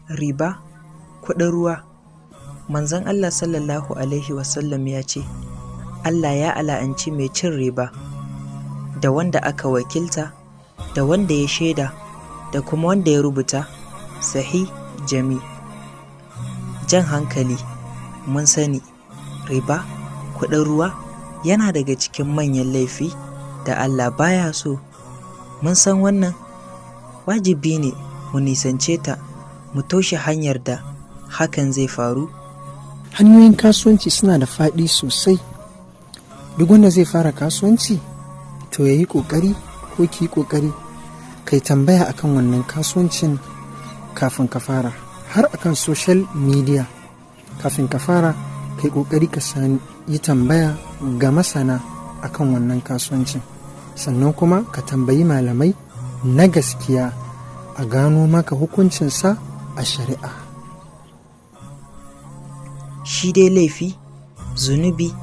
Riba, kuɗin ruwa. Manzon Allah Sallallahu Alaihi Wasallam ya ce, "Allah ya ala'anci mai cin riba, da wanda aka wakilta, da wanda ya shaida, da kuma wanda ya rubuta." Sahih Jami. Jan hankali: mun sani riba, kuɗin ruwa, yana daga cikin manyan laifi da Allah baya so. Mun san wannan, wajibi ne mu nisance ta, mu toshe hanyar da hakan zai faru. Hanyoyin kasuwanci suna da faɗi sosai. Duk wanda zai fara kasuwanci, to ya yi ƙoƙari ko ki yi ƙoƙari kai tambaya akan wannan kasuwancin kafin ka fara. Har akan social media, kafin ka fara, kai ƙoƙari ka yi tambaya ga masana akan wannan kasuwancin. Sannan kuma ka tambayi malamai na gaskiya a gano maka hukuncinsa a shari'a. Shi dai laifi, zunubi,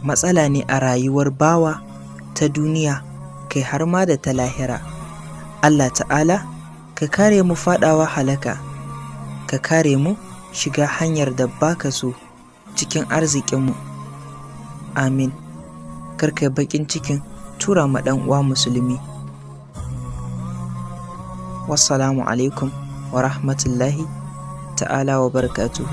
matsala ne a rayuwar bawa ta duniya, kai har ma da ta lahira. Allah Ta'ala ka kare mu faɗawa halaka, ka kare mu shiga hanyar da baka so cikin arzikinmu. Amin. Kar kai baƙin cikin tura ma ɗan uwa Musulmi. Wassalamu alaikum wa rahmatullahi ta'ala wa barakatuhu.